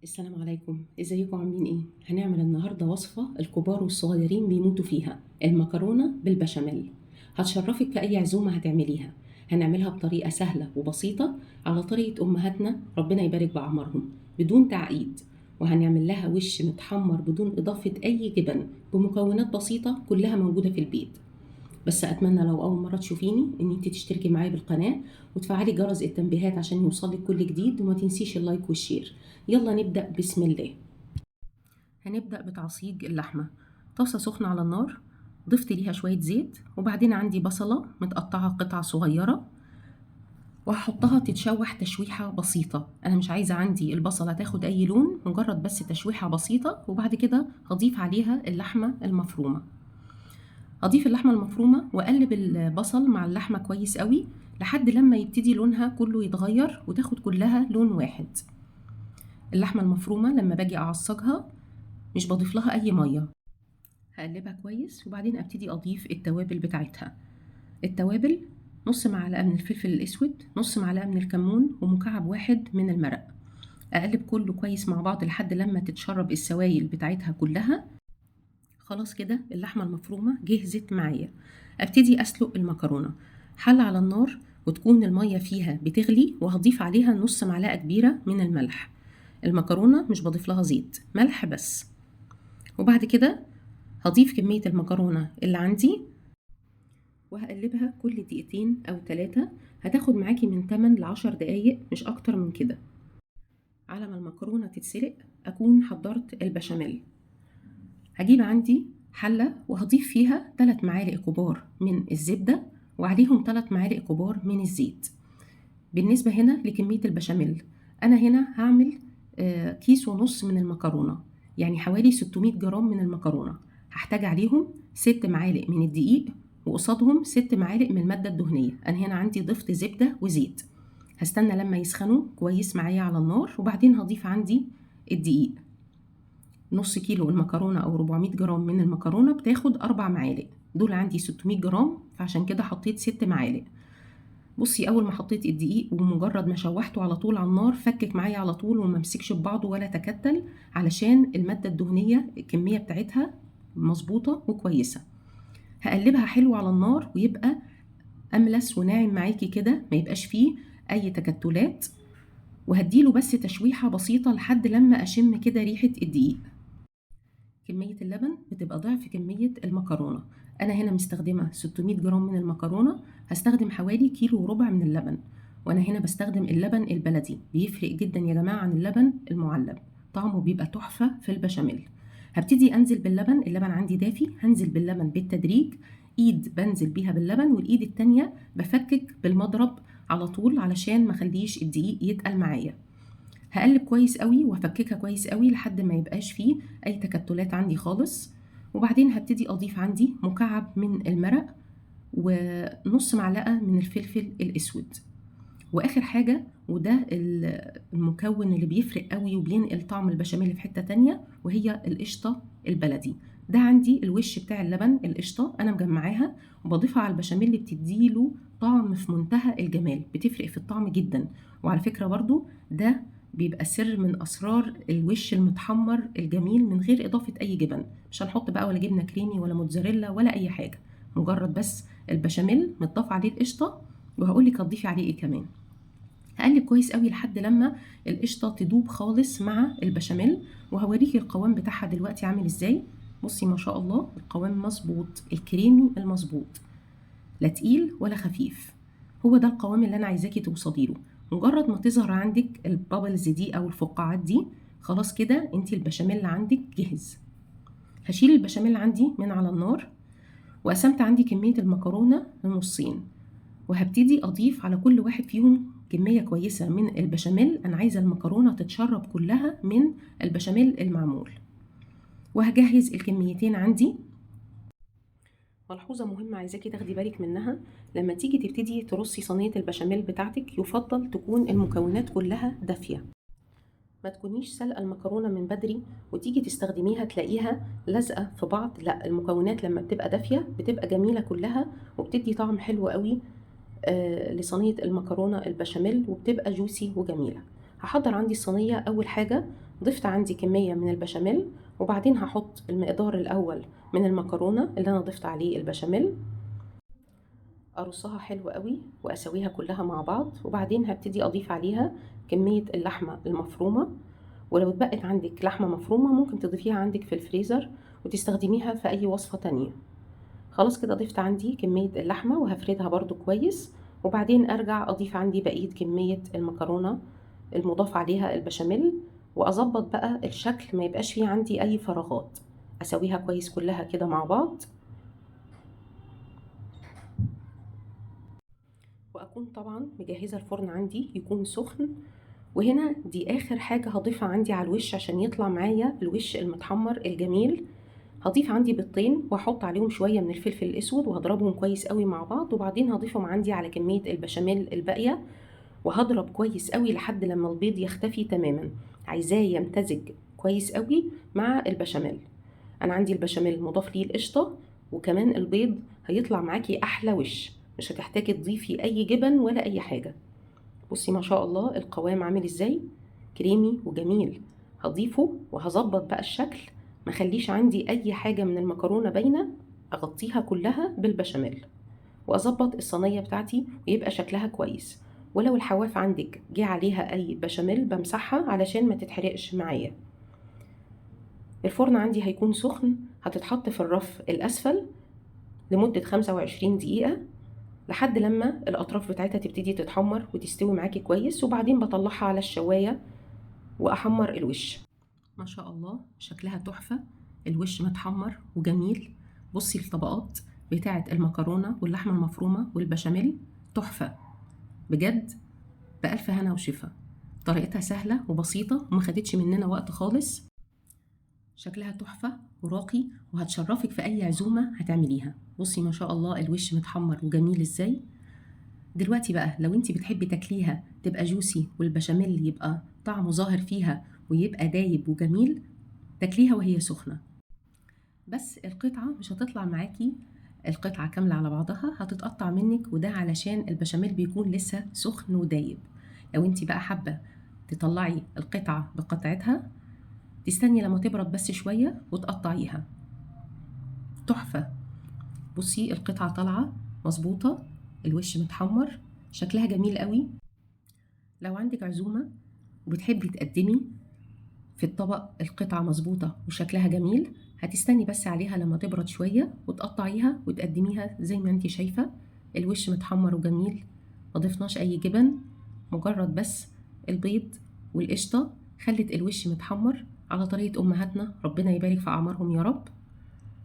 السلام عليكم، ازيكم عاملين ايه؟ هنعمل النهارده وصفه الكبار والصغيرين بيموتوا فيها، المكرونه بالبشاميل. هتشرفك في اي عزومة هتعمليها. هنعملها بطريقة سهلة وبسيطة على طريقه امهاتنا، ربنا يبارك بعمرهم، بدون تعقيد. وهنعمل لها وش متحمر بدون اضافه اي جبن، بمكونات بسيطة كلها موجودة في البيت. بس اتمنى لو اول مرة تشوفيني ان انت تشتركي معايا بالقناة وتفعلي جرس التنبيهات عشان يوصلك كل جديد، وما تنسيش ال like وال share. يلا نبدا بسم الله. هنبدا بتعصيج اللحمة. طاسه سخنة على النار، ضفت ليها شوية زيت، وبعدين عندي بصله متقطعه قطع صغيرة وهحطها تتشوح تشويحه بسيطة. انا مش عايزه عندي البصله تاخد اي لون، مجرد بس تشويحه بسيطة. وبعد كده هضيف عليها اللحمة المفرومه. اضيف اللحمة المفرومه واقلب البصل مع اللحمة كويس قوي لحد لما يبتدي لونها كله يتغير وتاخد كلها لون واحد. اللحمة المفرومه لما باجي اعصجها مش بضيف لها اي مية، هقلبها كويس وبعدين ابتدي اضيف التوابل بتاعتها. التوابل نص معلقه من الفلفل الاسود، نص معلقه من الكمون، ومكعب واحد من المرق. اقلب كله كويس مع بعض لحد لما تتشرب السوائل بتاعتها كلها. خلاص كده اللحمة المفرومه جهزت معايا. ابتدي اسلق المكرونه. حله على النار وتكون المية فيها بتغلي، وهضيف عليها نص معلقه كبيرة من الملح. المكرونه مش بضيف لها زيت، ملح بس. وبعد كده هضيف كمية المكرونه اللي عندي وهقلبها كل دقيقتين او 3. هتاخد معاكي من 8 ل 10 دقايق، مش اكتر من كده. على ما المكرونه تتسلق اكون حضرت البشاميل. هجيب عندي حلة وهضيف فيها 3 معالق كبار من الزبدة وعليهم 3 معالق كبار من الزيت. بالنسبة هنا لكمية البشاميل، أنا هنا هعمل كيس ونص من المكرونة، يعني حوالي 600 جرام من المكرونة. هحتاج عليهم 6 معالق من الدقيق وقصادهم 6 معالق من المادة الدهنية. أنا هنا عندي ضفت زبدة وزيت. هستنى لما يسخنوا كويس معايا على النار، وبعدين هضيف عندي الدقيق. نص كيلو المكرونة أو 400 جرام من المكرونة بتاخد 4 معالق، دول عندي 600 جرام فعشان كده حطيت 6 معالق. بصي أول ما حطيت الدقيق ومجرد ما شوحته على طول على النار فكك معايا على طول وما مسكش ببعضه ولا تكتل، علشان المادة الدهنية الكمية بتاعتها مظبوطة وكويسة. هقلبها حلو على النار ويبقى أملس وناعم معاكي كده، ما يبقاش فيه أي تكتلات. وهديله بس تشويحة بسيطة لحد لما أشم كده ريحة الدقيق. كمية اللبن بتبقى ضعف كمية المكرونة. أنا هنا مستخدمة 600 جرام من المكرونة، هستخدم حوالي كيلو وربع من اللبن. وأنا هنا بستخدم اللبن البلدي، بيفرق جدا يا جماعة عن اللبن المعلب، طعمه بيبقى تحفة في البشاميل. هبتدي أنزل باللبن، اللبن عندي دافي، هنزل باللبن بالتدريج. إيد بنزل بيها باللبن والإيد التانية بفكك بالمضرب على طول علشان ما اخليش الدقيق يتقل معايا. هقلب كويس قوي وافككها كويس قوي لحد ما يبقاش فيه اي تكتلات عندي خالص. وبعدين هبتدي اضيف عندي مكعب من المرق ونص معلقة من الفلفل الاسود. واخر حاجة، وده المكون اللي بيفرق قوي وبينقل طعم البشاميل في حتة تانية، وهي القشطة البلدي. ده عندي الوش بتاع اللبن، القشطة انا مجمعاها وبضيفها على البشاميل اللي بتديله طعم في منتهى الجمال، بتفرق في الطعم جدا. وعلى فكرة برضو ده بيبقى سر من أسرار الوش المتحمر الجميل من غير إضافة أي جبن. مش هنحط بقى ولا جبنة كريمي ولا موتزاريلا ولا أي حاجة، مجرد بس البشاميل متضاف عليه القشطة. وهقولك هتضيفي عليه إيه كمان. هقلب كويس قوي لحد لما القشطة تدوب خالص مع البشاميل، وهوريكي القوام بتاعها دلوقتي عامل إزاي. بصي ما شاء الله القوام مظبوط، الكريمي المظبوط، لا تقيل ولا خفيف. هو ده القوام اللي أنا عايزاكي توصلي له. مجرد ما تظهر عندك ال bubbles دي او الفقاعات دي، خلاص كده انتي البشاميل عندك جهز. هشيل البشاميل عندي من على النار، وقسمت عندي كمية المكرونة لنصين، وهبتدي اضيف على كل واحد فيهم كمية كويسة من البشاميل. انا عايزة المكرونة تتشرب كلها من البشاميل المعمول. وهجهز الكميتين عندي. ملحوظة مهمة عايزاكي تاخدي بالك منها، لما تيجي تبتدي ترصي صينية البشاميل بتاعتك يفضل تكون المكونات كلها دافية، ما تكونيش سلقة المكرونة من بدري وتيجي تستخدميها تلاقيها لازقة في بعض. لا، المكونات لما بتبقى دافية بتبقى جميلة كلها وبتدي طعم حلو قوي لصينية المكرونة البشاميل، وبتبقى جوسي وجميلة. هحضر عندي الصينية. اول حاجة ضفت عندي كمية من البشاميل، وبعدين هحط المقدار الاول من المكرونة اللي انا ضفت عليه البشاميل، ارصها حلو قوي واسويها كلها مع بعض. وبعدين هبتدي اضيف عليها كمية اللحمة المفرومة، ولو اتبقت عندك لحمة مفرومة ممكن تضيفيها عندك في الفريزر وتستخدميها في اي وصفة تانية. خلاص كده ضفت عندي كمية اللحمة وهفردها برضو كويس، وبعدين ارجع اضيف عندي بقية كمية المكرونة المضاف عليها البشاميل، واظبط بقى الشكل ما يبقاش فيه عندي اي فراغات، اسويها كويس كلها كده مع بعض. واكون طبعا مجهزة الفرن عندي يكون سخن. وهنا دي اخر حاجة هضيفها عندي على الوش عشان يطلع معايا الوش المتحمر الجميل. هضيف عندي بيضتين واحط عليهم شوية من الفلفل الاسود وهضربهم كويس قوي مع بعض، وبعدين هضيفهم عندي على كمية البشاميل الباقية، وهضرب كويس قوي لحد لما البيض يختفي تماما. عايزاه يمتزج كويس قوي مع البشاميل. انا عندي البشاميل مضاف ليه القشطة وكمان البيض، هيطلع معاكي احلى وش، مش هتحتاجي تضيفي اي جبن ولا اي حاجة. بصي ما شاء الله القوام عامل ازاي، كريمي وجميل. هضيفه وهظبط بقى الشكل، ما خليش عندي اي حاجة من المكرونة باينة، اغطيها كلها بالبشاميل واظبط الصينية بتاعتي ويبقى شكلها كويس. ولو الحواف عندك جه عليها اي بشاميل بمسحها علشان ما تتحرقش معايا. الفرن عندي هيكون سخن، هتتحط في الرف الاسفل لمدة 25 دقيقة لحد لما الأطراف بتاعتها تبتدي تتحمر وتستوي معاكي كويس، وبعدين بطلعها على الشواية وأحمر الوش. ما شاء الله شكلها تحفة، الوش متحمر وجميل. بصي الطبقات بتاعة المكرونة واللحمة المفرومة والبشاميل تحفة بجد، بألف هنا وشفا. طريقتها سهلة وبسيطة وما خدتش مننا وقت خالص. شكلها تحفة وراقي وهتشرفك في أي عزومة هتعمليها. بصي ما شاء الله الوش متحمر وجميل ازاي. دلوقتي بقى لو انتي بتحبي تاكليها تبقى جوسي والبشاميل يبقى طعمه ظاهر فيها ويبقى دايب وجميل، تاكليها وهي سخنة. بس القطعة مش هتطلع معاكي القطعة كاملة على بعضها، هتتقطع منك، وده علشان البشاميل بيكون لسه سخن ودايب. لو انتي بقى حابة تطلعي القطعة بقطعتها تستني لما تبرد بس شوية وتقطعيها. تحفة. بصي القطعة طالعة مظبوطة، الوش متحمر، شكلها جميل قوي. لو عندك عزومة وبتحبي تقدمي في الطبق القطعة مظبوطة وشكلها جميل، هتستني بس عليها لما تبرد شوية وتقطعيها وتقدميها زي ما انتي شايفة. الوش متحمر وجميل، ما ضفناش اي جبن، مجرد بس البيض والقشطة خلت الوش متحمر على طريقة أمهاتنا، ربنا يبارك في أعمارهم يا رب.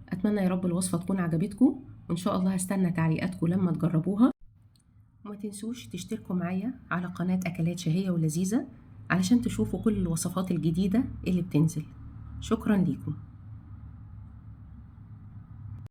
أتمنى يا رب الوصفة تكون عجبتكم، وإن شاء الله هستنى تعليقاتكم لما تجربوها. وما تنسوش تشتركوا معايا على قناة أكلات شهية ولذيذة علشان تشوفوا كل الوصفات الجديدة اللي بتنزل. شكرا ليكم.